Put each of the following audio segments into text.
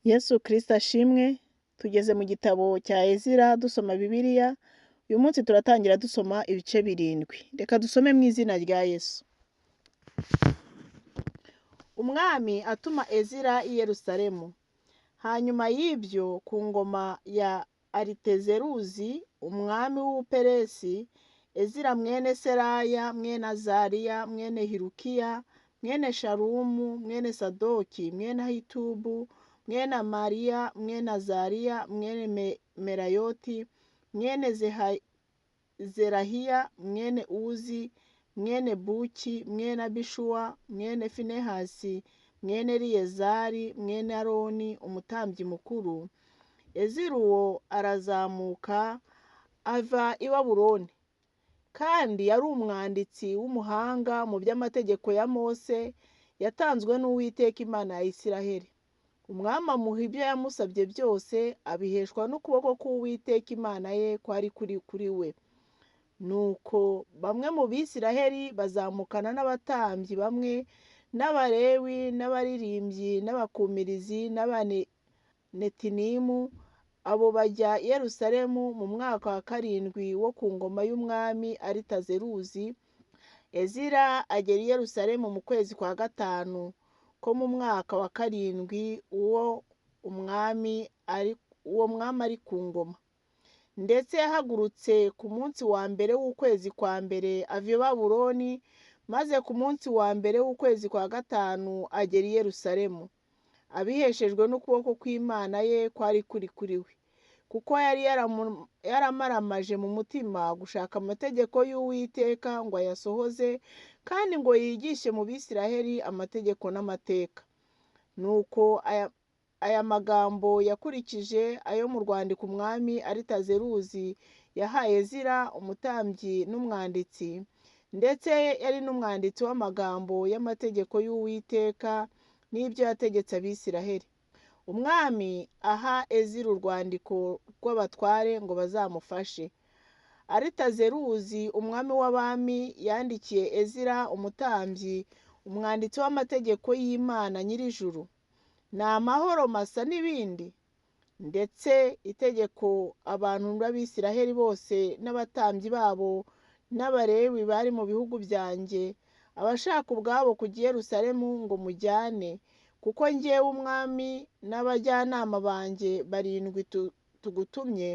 Yesu Kristo ashimwe, tugeze mu gitabo cya Ezira dusoma Bibiliya, uyu munsi turatangira dusoma ibice 7. Reka dusome mu izina rya Yesu. Umwami atuma Ezira i Yerusalemu. Hanyuma y'ibyo, ku ngoma ya Aritezeruzi, umwami w'Ubuperesi, Ezira mwene Seraya, mwene Azariya, mwene Hilukiya, mwene Shalumu, mwene Sadoki, mwene Ahitubu, mwene Amariya, mwene Azariya, mwene Merayoti, mwene Zerahiya, mwene Uzi, mwene Buki, mwene Abishuwa, mwene Finehasi, mwene Eliyezari, mwene Aroni, umutambyi mukuru. Ezira uwo arazamuka ava i Babuloni, kandi yari umwanditsi w'umuhanga mu by'amategeko ya Mose yatanzwe n'Uwiteka Imana ya Isiraheli. Umwami amuha ibyo yamusabye byose, abiheshwa n'ukuboko k'Uwiteka Imana ye kwari kuri kuri we. Nuko bamwe mu Bisiraheli bazamukana n'abatambyi bamwe n'Abalewi n'abaririmbyi n'abakumirizi n'Abanetinimu, abo bajya i Yerusalemu mu mwaka wa 7 wo ku ngoma y'umwami Aritazeruzi. Ezira agera i Yerusalemu mu kwezi kwa 5 ko mu mwaka wa 7 uwo mwami ari ku ngoma. Ndetse yahagurutse ku munsi wa mbere w'ukwezi kwa mbere ava i Babuloni, maze ku munsi wa mbere w'ukwezi kwa 5 agera i Yerusalemu, abiheshejwe n'ukuboko kw'Imana ye kwari kuri kuri we, kuko yari yaramaramaje mu mutima gushaka amategeko y'Uwiteka ngo ayasohoze, kandi ngo yigishe mu Bisiraheli amategeko n'amateka. Nuko aya magambo yakurikije ayo mu rwandiko umwami Aritazeruzi yahaye Ezira umutambyi n'umwanditsi, ndetse yari n'umwanditsi w'amagambo y'amategeko y'Uwiteka n'ibyo yategetse Abisiraheli. Umwami aha Ezira urwandiko rw'abatware ngo bazamufashe. Aritazeruzi umwami w'abami yandikiye Ezira umutambyi, umwanditsi w'amategeko y'Imana nyir'ijuru, ni amahoro masa n'ibindi. Ndetse itegeko abantu b'Abisiraheli bose n'abatambyi babo n'Abalewi bari mu bihugu byanjye, abashaka ubwabo kujya i Yerusalemu ngo mujyane, kuko njyewe umwami n'abajyanama banjye 7 tugutumye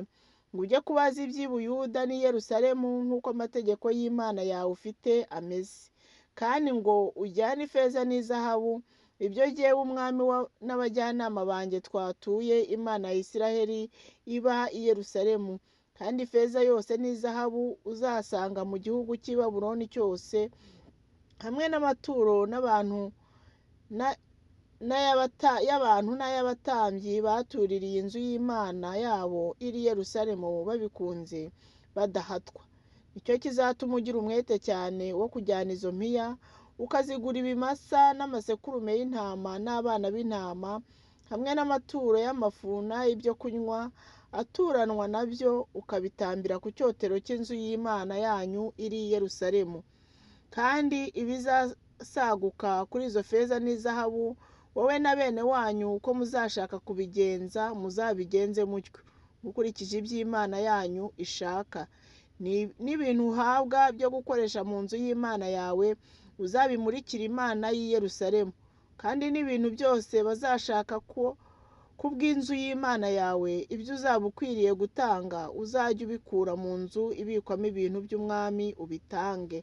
ngo ujye kubaza iby'i Buyuda n'i Yerusalemu nk'uko amategeko y'Imana yawe ufite ameze, kandi ngo ujyane ifeza n'izahabu, ibyo jyewe umwami n'abajyanama banjye twatuye Imana ya Isiraheli iba i Yerusalemu, kandi ifeza yose n'izahabu uzasanga mu gihugu cy'i Babuloni cyose, hamwe n'amaturo n'abantu y'abantu n'ay'abatambyi batuririye inzu y'Imana yabo iri Yerusalemu babikunze badahatwa. Nicyo kizatuma ugira umwete cyane wo kujyana izo mpiya, ukazigura ibimasa n'amasekurume y'intama n'abana b'intama, hamwe n'amaturo y'amafu n'ay'ibyo kunywa aturanwa nabyo, ukabitambira ku cyotero cy'inzu y'Imana yanyu iri i Yerusalemu. Kandi ibizasaguka kuri izo feza n'izahabu, wowe na bene wanyu uko muzashaka kubigenza muzabigenze mutyo, mukurikije iby'Imana yanyu ishaka. N'ibintu uhabwa byo gukoresha mu nzu y'Imana yawe uzabimurikira Imana y'i Yerusalemu. Kandi n'ibintu byose bazashaka ko kubw'inzu y'Imana yawe, ibyo uzaba ukwiriye gutanga uzajye ubikura mu nzu ibikwamo ibintu by'umwami ubitange.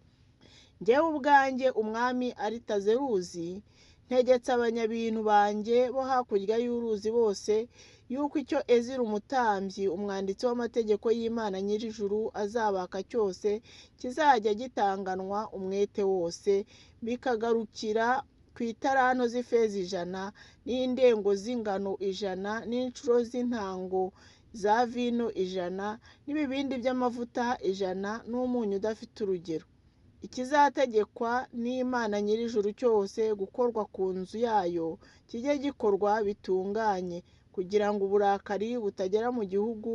Njyewe ubwanjye umwami Aritazeruzi ntegetse abanyabintu banjye bo hakurya y'uruzi bose yuko icyo Ezira umutambyi umwanditsi w'amategeko y'Imana nyir'ijuru azabaka cyose kizajya gitanganwa umwete wose, bikagarukira ku itaranto z'ifeza 100 n'indengo z'ingano 100 n'inshuro z'intango za vino 100 n'ibibindi by'amavuta 100 n'umunyu udafite urugero. Ikizategekwa n'Imana nyir'ijuru cyose gukorwa ku nzu yayo kijye gikorwa bitunganye, kugira ngo uburakari butagera mu gihugu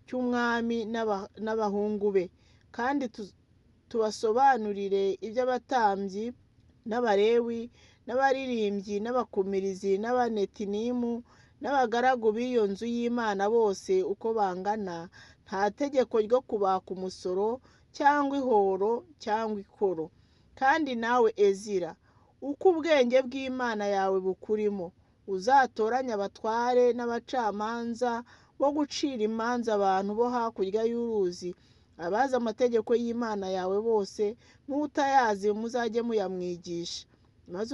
cy'umwami n'abahungu be. Kandi tubasobanurire iby'abatambyi n'Abalewi n'abaririmbyi n'abakumirizi n'Abanetinimu n'abagaragu b'iyo nzu y'Imana bose uko bangana, nta tegeko ryo kubaka umusoro cyangwa ihoro cyangwa ikoro. Kandi nawe Ezira, uko ubwenge bw'Imana yawe bukurimo, uzatoranye abatware n'abacamanza bo gucira imanza abantu bo hakurya y'uruzi, abazi amategeko y'Imana yawe bose, n'utayazi muzajye muyamwigisha. Maze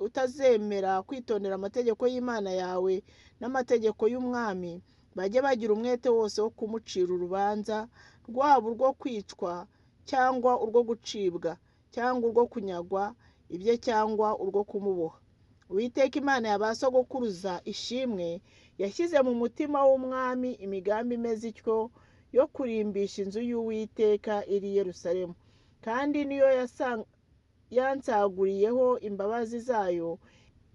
utazemera kwitondera amategeko y'Imana yawe n'amategeko y'umwami, bajye bagira umwete wose wo kumucira urubanza, rwaba urwo kwicwa cyangwa urwo gucibwa cyangwa urwo kunyagwa ibye cyangwa urwo kumuboha. Uwiteka Imana ya ba sogokuruza ishimwe, yashyize mu mutima w'umwami imigambi imeze ityo yo kurimbisha inzu y'Uwiteka iri i Yerusalemu, kandi niyo yansaguriyeho imbabazi zayo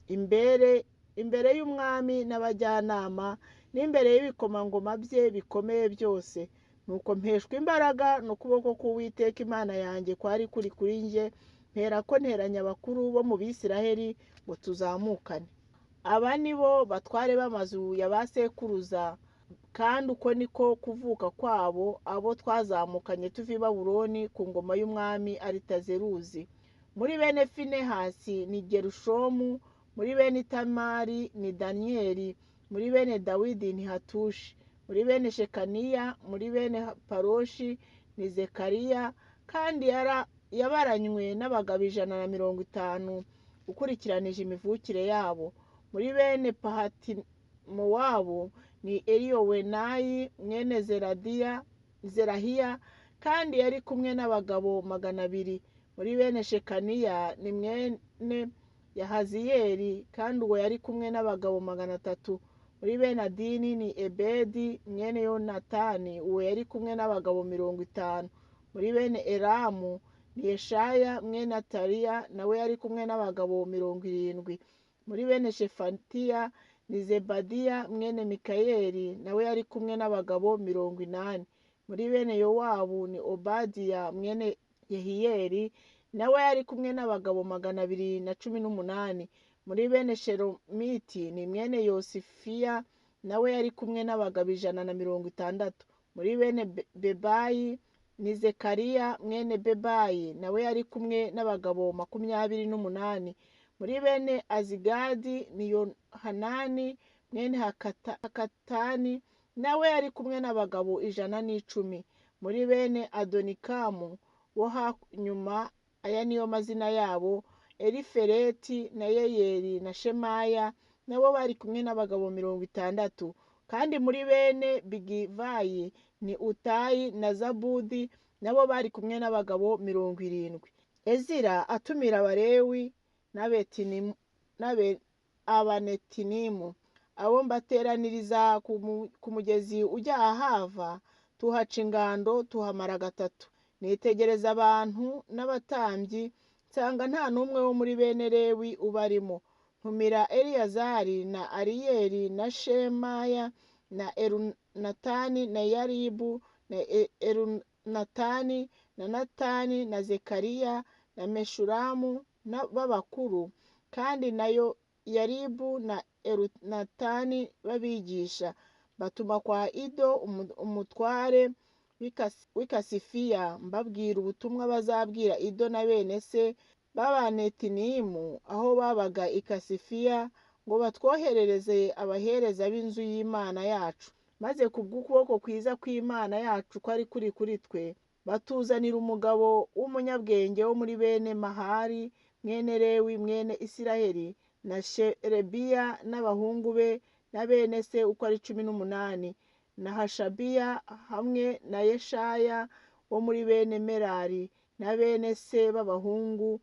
imbere y'umwami n'abajyanama n'imbere y'ibikomangoma bye bikomeye byose. Nuko mpeshwa imbaraga n'ukuboko k'Uwiteka Imana yanjye kwari kuri kuri njye, mperako nteranya abakuru bo mu Bisiraheli ngo tuzamukane. Aba ni bo batware b'amazu ya ba sekuruza, kandi uko niko kuvuka kwabo, abo twazamukanye tuva i Babuloni ku ngoma y'umwami Aritazeruzi. Muri bene Finehasi ni Gerushomu, muri bene Itamari ni Daniyeli, muri bene Dawidi ni Hatushi, muri bene Shekaniya, muri bene Paroshi ni Zekariya, kandi yabaranywe n'abagabo 150 ukurikiranije imivukire yabo. Muri bene Pahatimowabu ni Eliyowenayi mwene Zerahiya, kandi yari kumwe n'abagabo 200. Muri bene Shekaniya ni mwene Yahaziyeli, kandi uwo yari kumwe n'abagabo 300. Muri bene Adini ni Ebedi mwene Yonatani, uwo yari kumwe n'abagabo 50. Muri bene Elamu ni Yeshaya mwene Ataliya, nawe yari kumwe n'abagabo 70. Muri bene Shefatiya ni Zebadiya mwene Mikayeli, nawe yari kumwe n'abagabo 80. Muri bene Yowabu ni Obadiya mwene Yehiyeli, nawe yari kumwe n'abagabo 218. Muri bene Shelomiti ni mwene Yosifiya, nawe yari kumwe n'abagabo 160. Muri bene Bebayi ni Zekariya mwene Bebayi, nawe yari kumwe n'abagabo 28. Muri bene Azigadi ni Yohanani mwene Hakatani, nawe yari kumwe n'abagabo 110. Muri bene Adonikamu bo hanyuma, aya niyo mazina yabo: Elifeleti na Yeyeli na Shemaya, nabo bari kumwe n'abagabo 60. Kandi muri bene Bigivayi ni Utayi na Zabudi, nabo bari kumwe n'abagabo 70. Ezira atumira Abalewi n'Abanetinimu, abo mbateraniriza ku mugezi ujya Ahava, tuhaca ingando tuhamara gatatu. Nitegereza abantu n'abatambyi, nsanga nta n'umwe wo muri bene Lewi ubarimo. Ntumira Eleyazari na Ariyeli na Shemaya na Elunatani na Yaribu na Elunatani na Natani na Zekariya na Meshulamu b'abakuru, kandi na Yaribu na Elunatani b'abigisha. Batuma kwa Ido umutware w'i Kasifiya, mbabwira ubutumwa bazabwira Ido na bene se b'Abanetinimu aho babaga i Kasifiya, ngo batwoherereze abahereza b'inzu y'Imana yacu. Maze kubw'ukuboko kwiza kw'Imana yacu kwari kuri kuri twe, batuzanira umugabo w'umunyabwenge wo muri bene Mahali mwene Lewi mwene Isiraheli, na Sherebiya n'abahungu be na bene se uko ari 18, na Hashabiya hamwe na Yeshaya wo muri bene Merari na bene se b'abahungu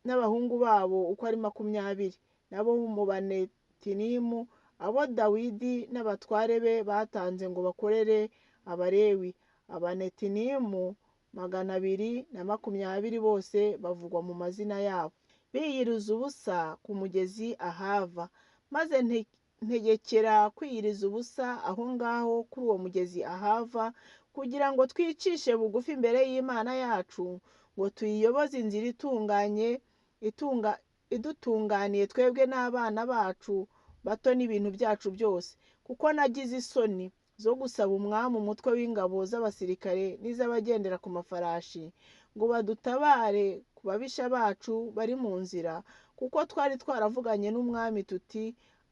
n'abahungu babo uko ari 20, nabo mu Banetinimu, abo Dawidi n'abatware be batanze ngo bakorere Abalewi. Abanetinimu 220 bose bavugwa mu mazina yabo. Biyiriza ubusa ku mugezi Ahava. Maze ntegekera kwiyiriza ubusa aho ngaho kuri uwo mugezi Ahava, kugira ngo twicishe bugufi imbere y'Imana yacu, ngo tuyiyoboze inzira itunganye idutunganiye twebwe n'abana bacu, bato n'ibintu byacu byose. Kuko nagize isoni zo gusaba umwami umutwe w'ingabo z'abasirikare n'iz'abagendera ku mafarashi ngo badutabare ku babisha bacu bari mu nzira, kuko twari twaravuganye n'umwami tuti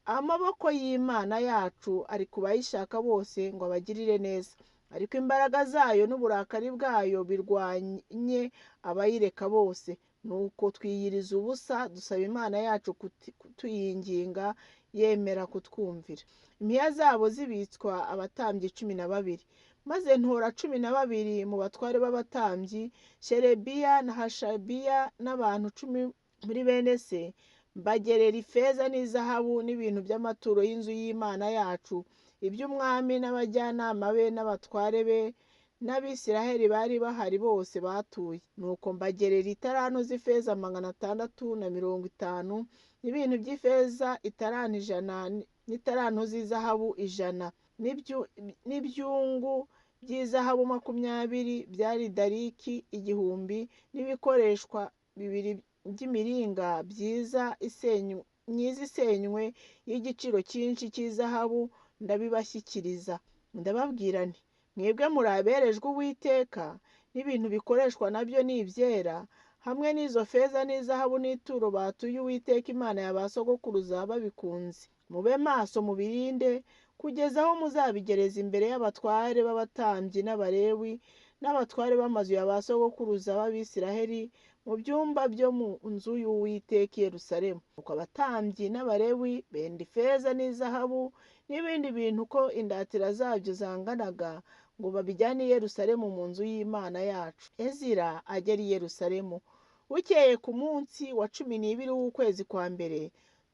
amaboko y'Imana yacu ari ku bayishaka bose ngo abagirire neza, ariko imbaraga zayo n'uburakari bwayo birwanye abayireka bose. Nuko twiyiriza ubusa dusaba Imana yacu kutuyinginga, yemera kutwumvira. Impiya zabo zibitswa abatambyi 12. Maze ntora 12 mu batware b'abatambyi, Sherebiya na Hashabiya n'abantu 10 muri bene se, mbagerera ifeza n'izahabu n'ibintu by'amaturo y'inzu y'Imana yacu, iby'umwami n'abajyanama be n'abatware be n'Abisiraheli bari bahari bose batuye. Nuko mbagerera italanto z'ifeza 650 n'ibintu by'ifeza italanto 100 n'italanto z'izahabu 100 n'ibyungu by'izahabu 20 byari dariki 1000 n'ibikoreshwa 2 by'imiringa myiza isenywe y'igiciro cyinshi cy'izahabu, ndabibashyikiriza. Ndababwira nti mwebwe muri aberejwe Uwiteka, n'ibintu bikoreshwa nabyo ni ibyera, hamwe n'izo feza n'izahabu n'ituro batuye Uwiteka Imana ya ba sogokuruza babikunze. Mube maso mubirinde kugeza aho muzabigereza imbere y'abatware b'abatambyi n'Abalewi n'abatware b'amazu ya ba sogokuruza b'Abisiraheli mu byumba byo mu nzu y'Uwiteka i Yerusalemu. Nuko abatambyi n'Abalewi benda ifeza n'izahabu n'ibindi bintu uko indatira zabyo zanganaga, ngo babijyane i Yerusalemu mu nzu y'Imana yacu. Ezira agera i Yerusalemu. Bukeye ku munsi wa 12 w'ukwezi kwa mbere,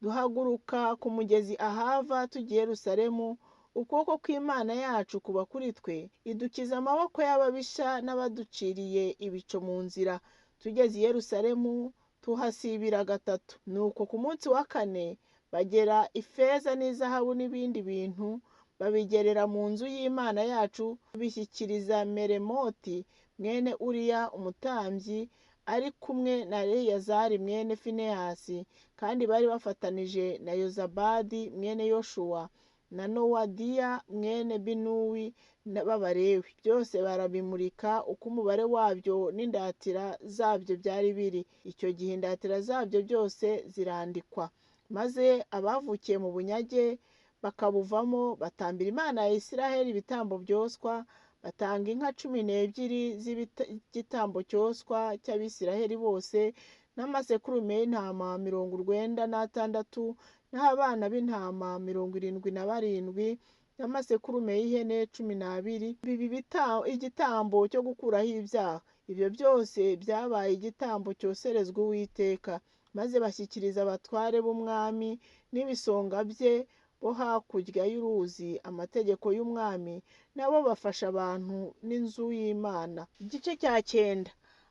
duhaguruka ku mugezi Ahava tujya i Yerusalemu. Ukuboko kw'Imana yacu kuba kuri twe, idukiza amaboko y'ababisha n'abaduciriye ibico mu nzira. Tugeze i Yerusalemu tuhasibira 3. Nuko ku munsi wa 4 bagera ifeza n'izahabu n'ibindi bintu, babigerera mu nzu y'Imana yacu, babishyikiriza Meremoti mwene Uriya umutambyi, ari kumwe na Eleyazari mwene Finehasi, kandi bari bafatanije na Yozabadi mwene Yoshuwa na Nowadiya mwene Binuwi b'Abalewi. Byose barabimurika uko umubare wabyo n'indatira zabyo byari biri. Icyo gihe indatira zabyo byose zirandikwa, maze abavukiye mu bunyage bakabuvamo batambira Imana ya Isiraheli ibitambo byoswa, batanga inka 12 z'igitambo cyoswa cy'Abisiraheli bose, n'amasekurume y'intama 96, n'abana b'intama 77, n'amasekurume y'ihene 12, biba igitambo cyo gukuraho ibyaha. Ibyo byose byabaye igitambo cyoserezwa Uwiteka. Maze bashyikiriza abatware b'umwami n'ibisonga bye bo hakurya y'uruzi amategeko y'umwami, nabo bafasha abantu n'inzu y'Imana. Igice cya 9.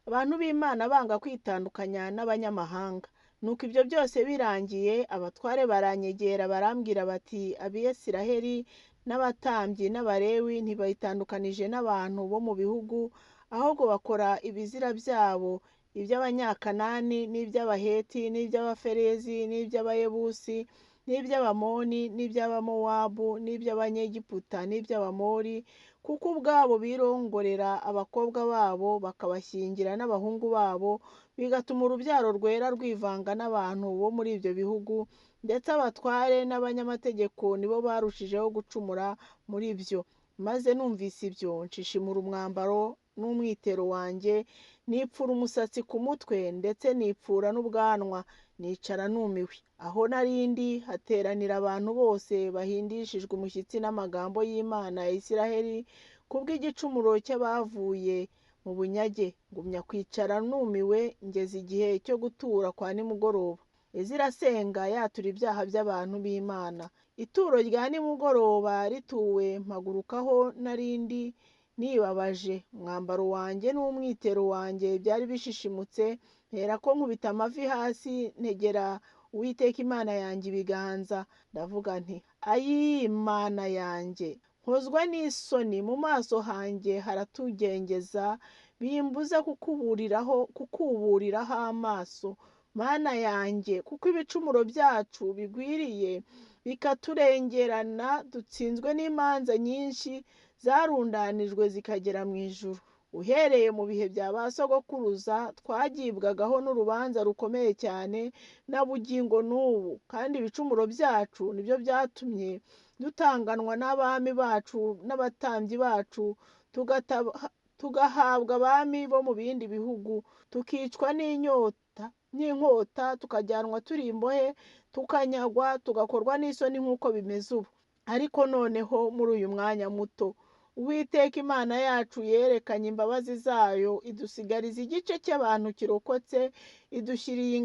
Abantu b'Imana banga kwitandukanya n'abanyamahanga. Nuko ibyo byose birangiye, abatware baranyegera barambwira bati Abisiraheli n'abatambyi n'Abalewi ntibayitandukanije n'abantu bo mu bihugu, ahubwo bakora ibizira byabo, iby'Abanyakanani n'iby'Abaheti n'iby'Abaferezi n'iby'Abayebusi n'iby'Abamoni n'iby'Abamowabu n'iby'Abanyegiputa n'iby'Abamori, kuko ubwabo birongorera abakobwa babo bakabashyingira n'abahungu babo, bigatuma urubyaro rwera rwivanga n'abantu bo muri ibyo bihugu, ndetse abatware n'abanyamategeko nibo barushijeho gucumura muri byo. Maze numvise ibyo, nshishimura umwambaro n'umwitero wanjye, nipfura umusatsi ku mutwe, ndetse nipfura n'ubwanwa, nicara numiwe. Aho narindi hateranira abantu bose bahindishijwe umushyitsi n'amagambo y'Imana ya Isiraheli kubw'igicumuro cy'abavuye mu bunyage. Ngumya kwicara numiwe ngeze igihe cyo gutura kwa nimugoroba. Ezira asenga yatura ibyaha by'abantu b'Imana. Ituro rya nimugoroba rituwe, mpagurukaho narindi nibabaje. Umwambaro wanjye n'umwitero wanjye byari bishishimutse, mperako nkubita amavi hasi, ntegera Uwiteka Imana yanjye ibiganza, ndavuga nti ayi Mana yanjye, nkozwa n'isoni, mu maso hanjye haratugengeza, bimbuza kukuburiraho amaso. Mana yanjye, kuko ibicumuro byacu bigwiriye, bikaturengerana, dutsinzwe n'imanza nyinshi zarundanijwe zikagera mu ijuru. Uhereye mu bihe bya ba sogokuruza twagibwagaho n'urubanza rukomeye cyane na bugingo n'ubu, kandi ibicumuro byacu nibyo byatumye dutanganwa n'abami bacu n'abatambyi bacu, tugahabwa abami bo mu bindi bihugu, tukicwa n'inyota n'inkota, tukajyanwa turi imbohe, tukanyagwa, tugakorwa n'isoni nk'uko bimeze ubu. Ariko noneho muri uyu mwanya muto Uwiteka Imana yacu yerekanye imbabazi zayo, idusigariza igice cy'abantu kirokotse, idushyiriye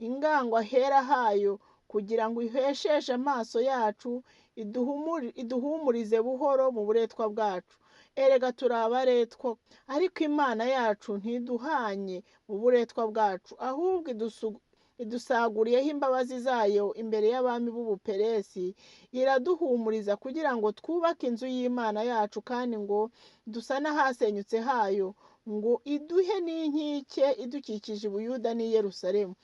ingango ahera hayo, kugira ngo ihesheshe amaso yacu, iduhumurize buhoro mu buretwa bwacu. Erega turi abaretwa, ariko Imana yacu ntiduhanye mu buretwa bwacu, ahubwo idusaguriyeho imbabazi zayo imbere y'abami b'Ubuperesi, iraduhumuriza kugira ngo twubake inzu y'Imana yacu, kandi ngo dusane ahasenyutse hayo, ngo iduhe n'inkike idukikije i Buyuda n'i Yerusalemu.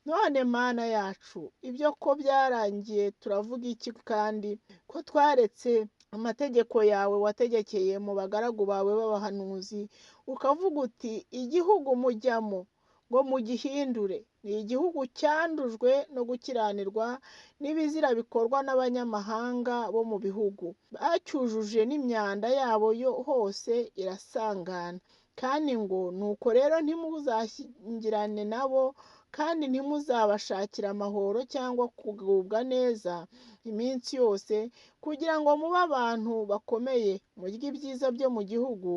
None Mana yacu, ibyo ko byarangiye turavuga iki kandi ko twaretse amategeko yawe wategekeye mu bagaragu bawe b'abahanuzi, ukavuga uti igihugu mujyamo ngo mugihindure ni igihugu cyandujwe no gukiranirwa n'ibizira bikorwa n'abanyamahanga bo mu bihugu, bacyujuje n'imyanda yabo yo hose irasangana. Kandi ngo nuko rero ntimuzashyingirane nabo, kandi ntimuzabashakire amahoro cyangwa kugubwa neza iminsi yose, kugira ngo mube abantu bakomeye, murye ibyiza byo mu gihugu,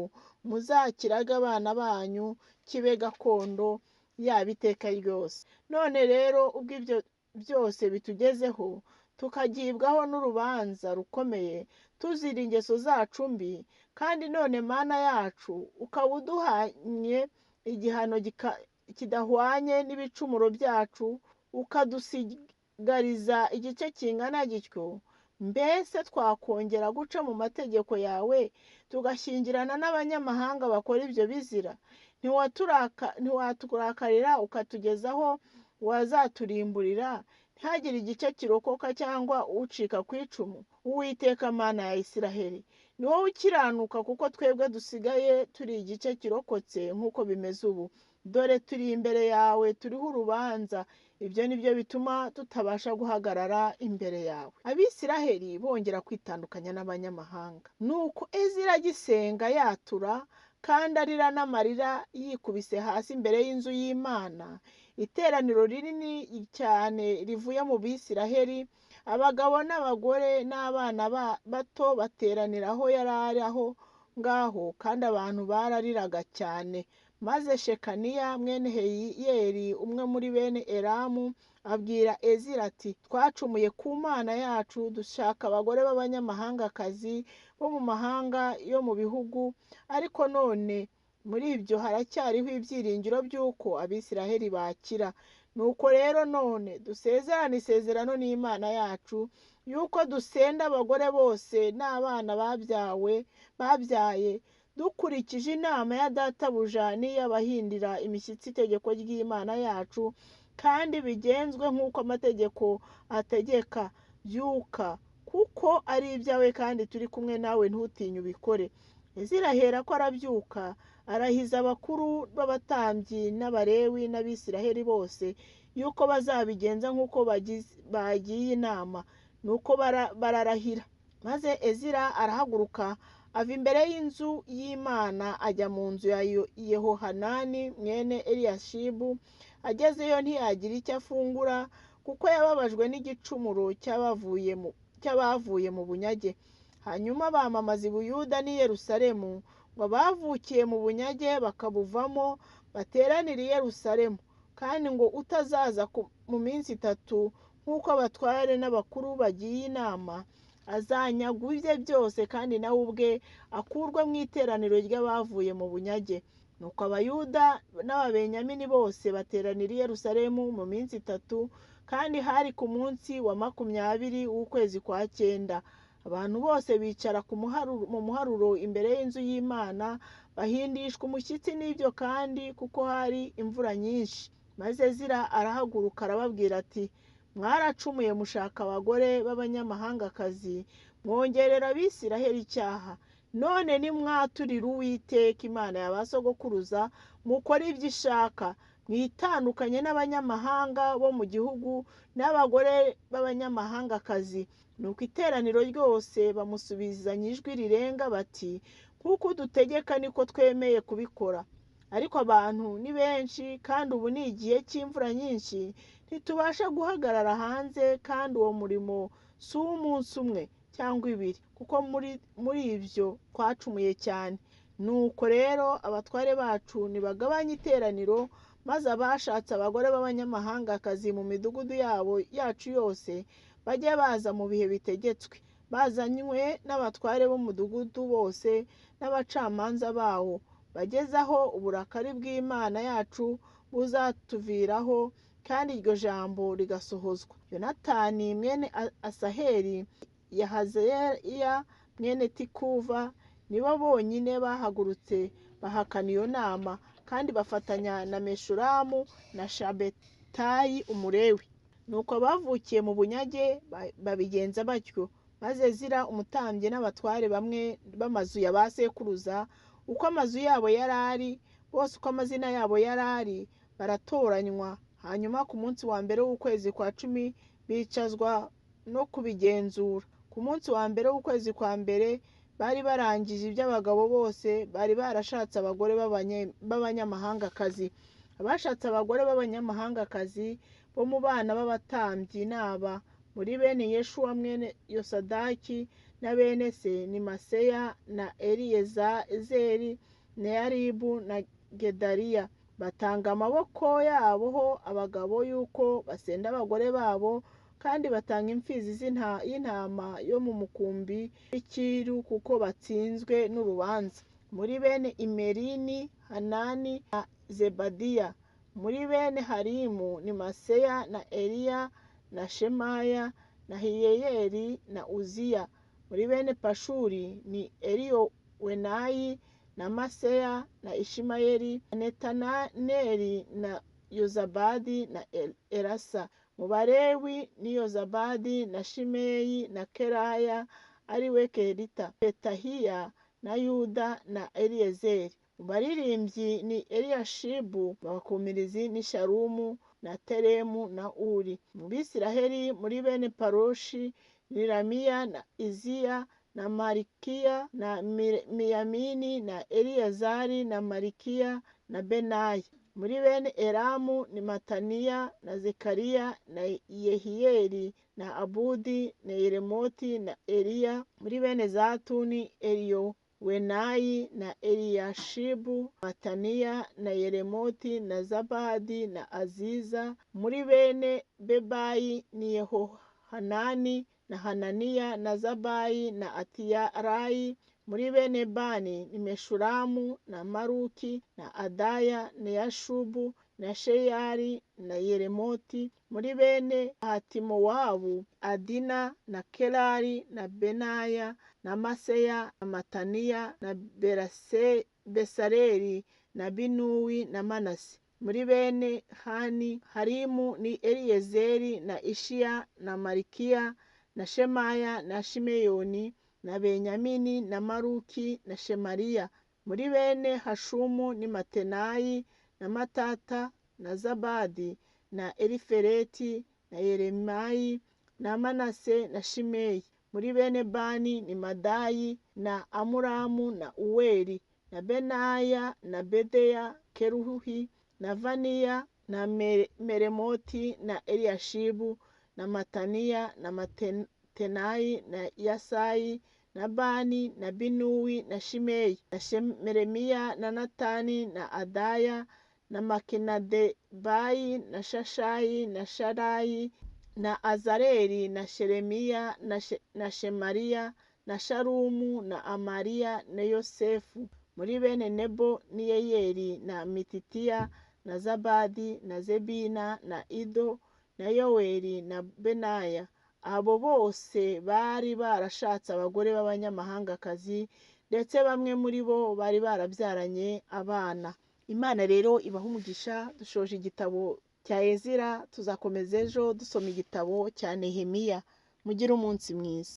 muzakirage abana banyu kibe gakondo yaba iteka ryose. None rero ubwo ibyo byose bitugezeho, tukagibwaho n'urubanza rukomeye, tuzira ingeso zacu mbi, kandi none Mana yacu ukaba uduhanye igihano kidahwanye n'ibicumuro byacu, ukadusigariza igice kingana gityo, mbese twakongera guca mu mategeko yawe, tugashyingirana n'abanyamahanga bakora ibyo bizira? Ntiwaturakarira ukatugezaho wazaturimburira, ntihagire igice kirokoka cyangwa ucika ku icumu? Uwiteka Mana ya Isiraheli, ni wowe ukiranuka, kuko twebwe dusigaye turi igice kirokotse nk'uko bimeze ubu. Dore turi imbere yawe, turiho urubanza, ibyo ni byo bituma tutabasha guhagarara imbere yawe. Abisiraheli bongera kwitandukanya n'abanyamahanga. Nuko Ezira agisenga yatura kandi arira n'amarira, yikubise hasi imbere y'inzu y'Imana, iteraniro rinini cyane rivuye mu Bisiraheli, abagabo n'abagore n'abana bato bateranira aho yari ari aho ngaho, kandi abantu barariraga cyane. Maze Shekaniya mwene Heyiyeli, umwe muri bene Elamu, abwira Ezira ati twacumuye ku Mana yacu, dushaka abagore b'abanyamahangakazi bo mu mahanga yo mu bihugu, ariko none muri ibyo haracyariho ibyiringiro by'uko Abisiraheli bakira. Nuko rero none dusezerane isezerano n'Imana yacu, yuko dusenda abagore bose n'abana babyaye, dukurikije inama ya databuja n'iy'abahindira imishyitsi itegeko ry'Imana yacu, kandi bigenzwe nk'uko amategeko ategeka. Byuka, kuko ari ibyawe kandi turi kumwe nawe, ntutinye ubikore. Ezira aherako arabyuka, arahiza abakuru b'abatambyi n'Abalewi n'Abisiraheli bose yuko bazabigenza nk'uko bagiye inama. Nuko bararahira. Maze Ezira arahaguruka ava imbere y'inzu y'Imana ajya mu nzu ya Yehohanani mwene Eliyashibu. Agezeyo ntiyagira icyo afungura, kuko yababajwe n'igicumuro cy'abavuye mu bunyage. Hanyuma bamamaza i Buyuda n'i Yerusalemu ngo abavukiye mu bunyage bakabuvamo bateranire i Yerusalemu, kandi ngo utazaza mu minsi itatu nk'uko abatware n'abakuru bagiye inama, azanyagwa ibye byose, kandi nawe ubwe akurwe mu iteraniro ry'abavuye mu bunyage. Nuko Abayuda n'Ababenyamini bose bateranira i Yerusalemu mu minsi itatu, kandi hari ku munsi wa 20 w'ukwezi kwa 9. Abantu bose bicara mu muharuro imbere y'inzu y'Imana, bahindishwa umushyitsi n'ibyo, kandi kuko hari imvura nyinshi. Maze Ezira arahaguruka arababwira ati Mwaracumuye mushaka abagore b'abanyamahangakazi, mwongerera Abisiraheli icyaha. None nimwaturire Uwiteka Imana ya ba sogokuruza, mukore ibyo ishaka, mwitandukanye n'abanyamahanga bo mu gihugu n'abagore b'abanyamahangakazi. Nuko iteraniro ryose bamusubizanya ijwi rirenga bati: nk'uko udutegeka niko twemeye kubikora. Ariko abantu ni benshi, kandi ubu ni igihe cy'imvura nyinshi, ntitubasha guhagarara hanze, kandi uwo murimo si uw'umunsi umwe cyangwa ibiri, kuko muri ibyo twacumuye cyane. Nuko rero abatware bacu nibagabanye iteraniro, maze abashatse abagore b'abanyamahangakazi mu midugudu yabo yacu yose bajye baza mu bihe bitegetswe, bazanywe n'abatware b'umudugudu bose n'abacamanza bawo, bageze aho uburakari bw'Imana yacu buzatuviraho, kandi iryo jambo rigasohozwa. Yonatani mwene Asaheli, Yahazeya mwene Tikuva nibo bonyine bahagurutse bahakana iyo nama, kandi bafatanya na Meshulamu na Shabetayi Umulewi. Nuko abavukiye mu bunyage babigenza batyo, maze Ezira umutambyi n'abatware bamwe b'amazu ya ba sekuruza, uko amazu yabo yari ari, bose uko amazina yabo yari ari, baratoranywa. Hanyuma ku munsi wa mbere w'ukwezi kwa 10 bicazwa no kubigenzura. Ku munsi wa mbere w'ukwezi kwa mbere bari barangije iby'abagabo bose bari barashatse abagore b'abanyamahangakazi. Abashatse abagore b'abanyamahangakazi bo mu bana b'abatambyi n'aba: muri bene Yeshuwa mwene Yosadaki na bene se ni Maseya na Eliyezeri na Yaribu na Gedaliya. Batanga amaboko yabo ho abagabo yuko basenda abagore babo, kandi batanga imfizi y'intama yo mu mukumbi w'ikiru, kuko batsinzwe n'urubanza. Muri bene Imerini, Hanani na Zebadiya. Muri bene Harimu ni Maseya na Eliya na Shemaya na Hiyeyeli na Uziya. Muri bene Pashuri ni Eliyowenayi na Maseya na Ishimayeli na Netaneli na Yozabadi na Elasa. Mu Balewi ni Yozabadi na Shimeyi na Keraya ari we Kelita, Petahiya na Yuda na Eliyezeri. Mu baririmbyi ni Eliyashibu, abakumirizi ni Shalumu na Teremu na Uri. Mu Bisiraheli muri bene Paroshi ni Ramiya na Iziya na Malikiya na Miyamini na Eliyazari na Malikiya na Benaya. Muri bene Elamu ni Mataniya na Zekariya na Yehiyeli na Abudi na Yeremoti na Eliya. Muri bene Zatu ni Eliyowenayi na Eliyashibu, Mataniya na Yeremoti na Zabadi na Aziza. Muri bene Bebayi ni Yehohanani na Hananiya na Zabayi na Atiyarayi. Muri bene Bani ni Meshulamu na Maruki na Adaya na Yashubu na Sheyari na Yeremoti. Muri bene Hatimowabu, Adina na Kerari na Benaya na Maseya na Mataniya na Besareli na Binuwi na Manase. Muri bene Hani Harimu ni Eliyezeri na Ishiya na Malikiya na Shemaya na Shimeyoni na Benyamini na Maruki na Shemariya. Muri bene Hashumu ni Matenayi na Matata na Zabadi na Elifeleti na Yeremayi na Manase na Shimeyi. Muri bene Bani ni Madayi na Amuramu na Uweli na Benaya na Bedeya Keruhi na Vaniya na Meremoti na Eliyashibu na Mataniya na Matenayi na Yasayi na Bani na Binuwi na Shimeyi na Shemeremiya na Natani na Adaya na Makenadebayi na Shashayi na Sharayi na Azareli na Sheremiya na Shemariya na Shalumu na Amariya na Yosefu. Muri bene Nebo ni Yeyeli na Mititiya na Zabadi na Zebina na Ido na Yoweli na Benaya. Abo bose bari barashatse abagore b'abanyamahangakazi, ndetse bamwe muri bo bari barabyaranye abana. Imana rero ibaha umugisha. Dushoje igitabo cya Ezira, tuzakomeza ejo dusoma igitabo cya Nehemiya. Mugire umunsi mwiza.